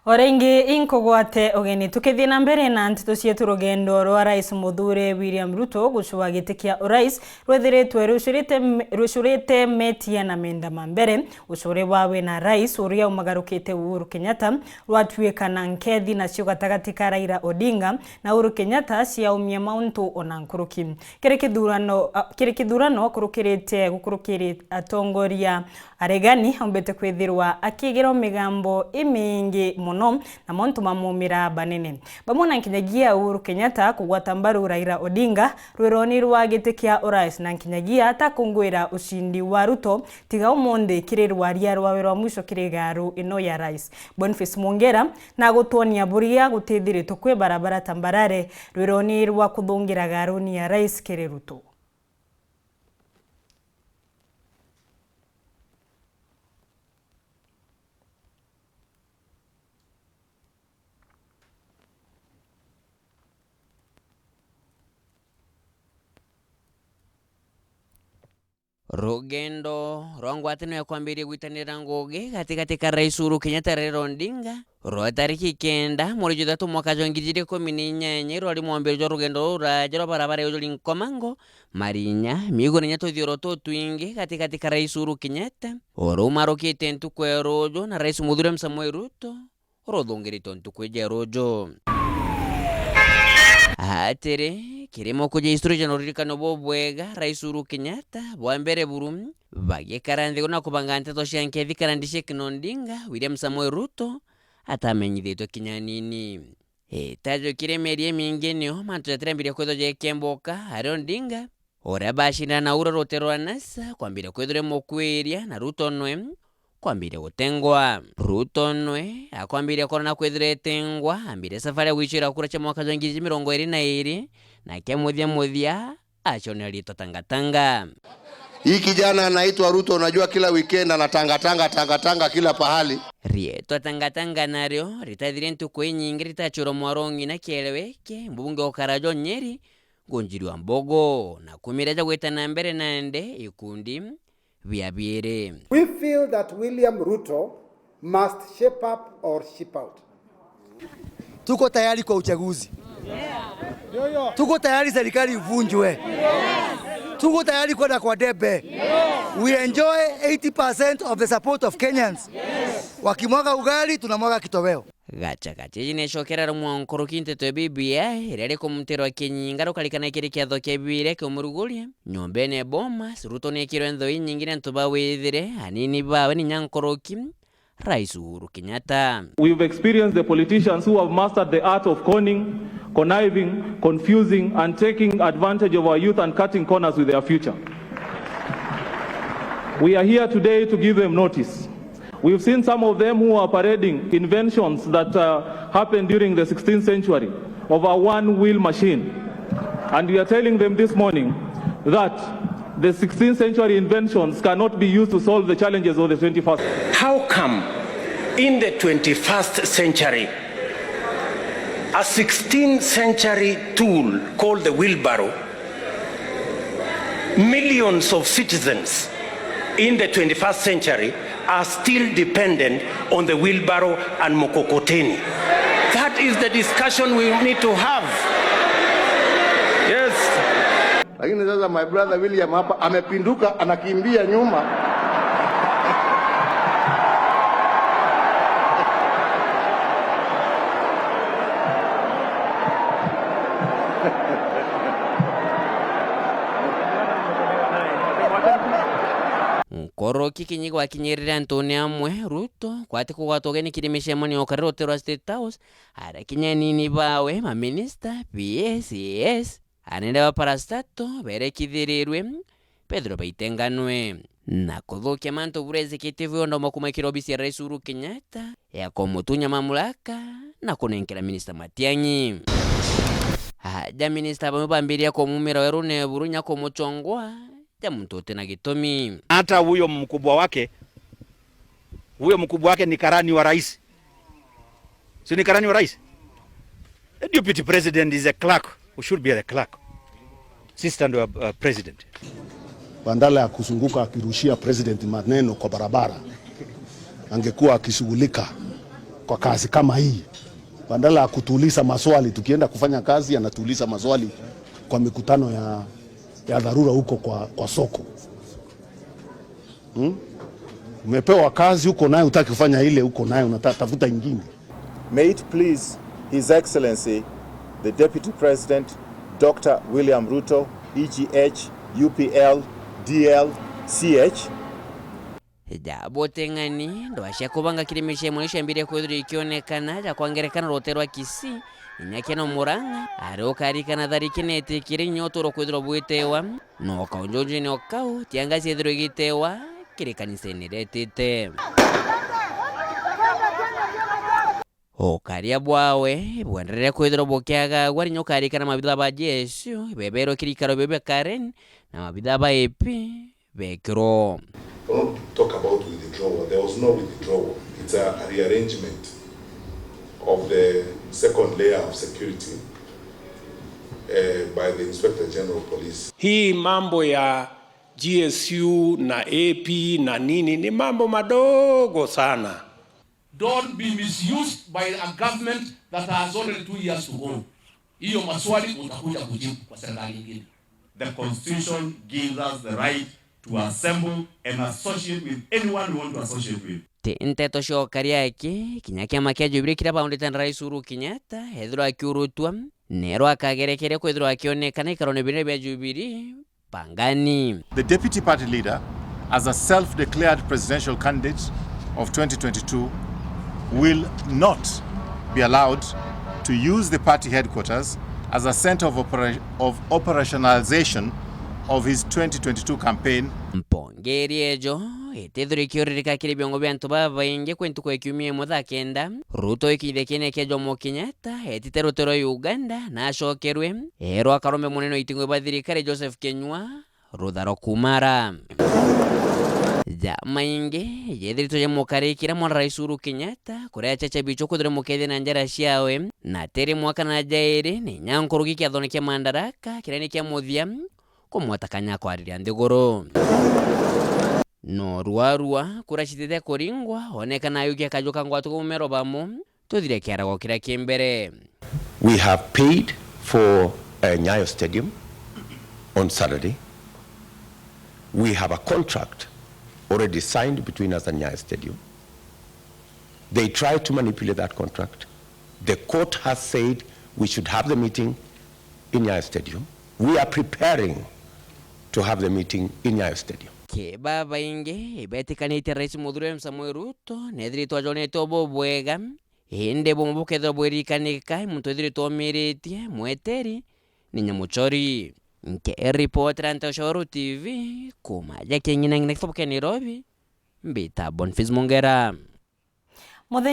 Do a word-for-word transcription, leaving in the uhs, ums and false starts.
O ringi inkugwate ugeni. Tukithii na mbere na nteto cietu, rugendo rwa Rais Muthure William Ruto gucua giti kia urais rwithiritwe rucurite, rucurite metia na menda ma mbere. Ucure bwawe na rais uria umagarukite Uhuru Kenyatta rwatuikana nkethi, nacio gatagati ka Raila Odinga na Uhuru Kenyatta ciaumia mauntu ona nkuruki. Kiri kithurano, a, kiri kithurano kurukirite gukurukiri atongoria aregani, aumbite kwithirwa akigirwa migambo imingi mono na montu mamumira banene. Bamwe na nkinyagia Uhuru Kenyatta kugwata mbaru Raila Odinga rwironi rwa giti kia urais, na nkinyagia atakungwira ucindi wa Ruto, tiga umunthi kiri rwaria rwawe rwa mwisho kiri garu ino ya rais. Boniface Mwongera na gutwonia buria gutithiritwe kwi barabara tambarare rwironi rwa kuthungira garuni ya rais kiri Ruto. Rugendo rwa ngwataniro ya kwambiria gwitanira ngugi gatigati ka Rais Uhuru Kenyatta na Raila Odinga rwa tariki kenda mweri juthatu mwaka jwa ngiri ijiri ikumi na inyanya rwari mwambiro jwa rugendo ruraja rwa barabara ya Ujuri Nkomango, Marinya, Miguna inya tuthiuro tutwingi gatigati ka Rais Uhuru Kenyatta uria umarukite ntuku ya ruju na Rais Muthure Samoei Ruto uria uthungiritwe ntuku iji ya ruju. Atiri, kiri mauku ja historia jana uririkano bubwega, Rais Uhuru Kenyatta bwa mbere buru bagikara nthiguru na kubanga nteto cia nkethi kana handshake na Odinga, William Samoei Ruto atamenyithitwe kinya anini. Itajukire mieri imingi nio mantu jatirambirie kwithwa jekemboka ari Odinga uria bacindana na Uhuru rutere rwa NASA kwambiria kwithirwa mukwiria na Ruto nwe kwambiria gutengwa. Ruto nwe akwambiria kwona na kwithirwa etengwa, ambire safari ya gwicira kura cia mwaka jwa ngiri ijiri mirongo iri na iri, na kia muthia muthia acionera riitwa Tangatanga. Hii kijana anaitwa Ruto, unajua kila weekend anatangatanga, tangatanga kila pahali. Riitwa Tangatanga nario ritathire ntuku inyingi ritacurwa mwarong'i na kieleweke, mbunge ukara jwa Nyeri, Ngunjiri wa Mbogo, na kumira ja gwita na mbere nande ikundi bia biiri. We feel that William Ruto must shape up or ship out. Tuko tayari kwa uchaguzi. Tuko tayari serikali ivunjwe. Tuko tayari kwenda kwa debe. We enjoy eighty percent of the support of Kenyans. Wakimwaga ugali, tunamwaga kitoweo. Gacha gacha iji nicokerera mwankuruki nteto ya B B I iria rikumutira kinyinga rukarikana kiri kiatho kia biria kiumuruguria nyumbene ya Bomas. Ruto niekirwe ntho inyingi ni antu ba withire anini bawe ni nyankuruki Rais Uhuru Kenyatta. We've experienced the politicians who have mastered the art of conning, conniving, confusing, and taking advantage of our youth and cutting corners with their future. We are here today to give them notice. We've seen some of them who are parading inventions that, uh, happened during the sixteenth century of a one-wheel machine. And we are telling them this morning that the sixteenth century inventions cannot be used to solve the challenges of the twenty-first. How come in the twenty-first century, a sixteenth century tool called the wheelbarrow, millions of citizens in the twenty-first century are still dependent on the wheelbarrow and mkokoteni. That is the discussion we need to have. Yes. Lakini sasa my brother William hapa amepinduka, anakimbia nyuma. Nkoroki kinyi gwakinyirire antune amwe, Ruto kwati kugwata ugeni kiri micemanio ya ukari rutere rwa State House, arakinya anini bawe, maminista, P S, A S, anene ba parastatal berekithirirwe, bethirwe baitenganwe. Na kuthukia mantu bura executive yonda umwe kuuma kiri obisi ya Rais Uhuru Kenyatta ya kumutunya mamlaka na kunenkera minista Matiang'i. Aja minista bamwe bambiria kumumira weru na eburu nya kumuchongoa ja muntu utina gitumi. Hata huyo mkubwa wake, huyo mkubwa wake ni karani wa rais. Si ni karani wa rais? The deputy president is a clerk, who should be the clerk. Assistant wa, uh, president. Badala ya kuzunguka akirushia president maneno kwa barabara, angekuwa akishughulika Kwa kazi kama hii, badala ya kutuuliza maswali tukienda kufanya kazi, anatuuliza maswali kwa mikutano ya, ya dharura huko kwa, kwa soko. Hmm? Umepewa kazi huko naye, hutaki kufanya ile huko naye, unatafuta ingine. May it please His Excellency the Deputy President, Doctor William Ruto, E G H, U P L, D L, C H. Ja buteng'ani, ndwaa cia kubanga kiri micemo iciambire kwithirwa ikionekana ja kwa ngerekano rutere rwa Kisii, inya kena Murang'a, ari ukarikana thariki netikire inya uturo kwithirwa bwitewa, no kaunjunjune o kau, tianga ciithirwe igitewa kiri kanisene iria itite. Ukaria bwawe bwenderere kwithirwa bukiagagua rinya ukarikana mabithaa ba G S U beberwe kiri ikaro biu bia Karen na mabithaa ba A P bekirwo. Don't talk about withdrawal. There was no withdrawal. It's a, a rearrangement of the second layer of security, eh, by the Inspector General of Police. Hii mambo ya G S U na A P na nini ni mambo madogo sana. Don't be misused by a government that has only two years to go. Hiyo maswali utakuja kujibu kwa serikali nyingine. The constitution gives us the right to assemble and associate with anyone we want to associate with. Ti nteto cia ukaria aki, kinya kiama kia Jubilee kiria baundite na Rais Uhuru Kenyatta, ethirwa akiurutwa, nero akagerekeria kwithirwa akionekana ikarone binene bia Jubilee, Pangani. The deputy party leader, as a self-declared presidential candidate of twenty twenty-two, will not be allowed to use the party headquarters as a center of opera-, of operationalization of his twenty twenty-two campaign. Mpongeri ejo itithirwa ikiuririka kiri biongo bia antu babaingi kwi ntuku ya kiumia imwe thaa kenda, Ruto ikinya kiene kia Jomo Kenyatta etite rutere rwa Uganda na acokerwe, erwa akarombe munene wa iting'o ba thirikari Joseph Kenyua, rutharo kumara. Ja maingi, yethiritwe ja mukarikira mwana Rais Uhuru Kenyatta, kuria achacha bicho kwithirwa mukethia na njara ciawe, na tiri mwaka na jairi, ni nya nkuruki kiathone kia Madaraka, kiria ni kia muthia, kumwata kanya kwariria nthiguru. No ruarua, kura citite kuringwa, onekana ayukia kaju ka ngwatu kwa mumero bamo, tuthire kiarago kiria ki mbere. We have paid for, uh, Nyayo Stadium on Saturday. We have a contract already signed between us and Nyayo Stadium. They tried to manipulate that contract. The court has said we should have the meeting in Nyayo Stadium. We are preparing to have the meeting in Nyayo Stadium. Ki babaingi, ibetikanitie Rais Muthure William Samoei Ruto, nethiritwe ajonete o bubwega, indi bumwe bukethirwa bwirikanika, muntu ethiritwe omiritie, mweteri, ni nyamuchori. Nkiripotera Nteto cia Weru T V, kuma ja King'inang'ina kithomo kia Nairobi, mbita Boniface Mongera. Muthenya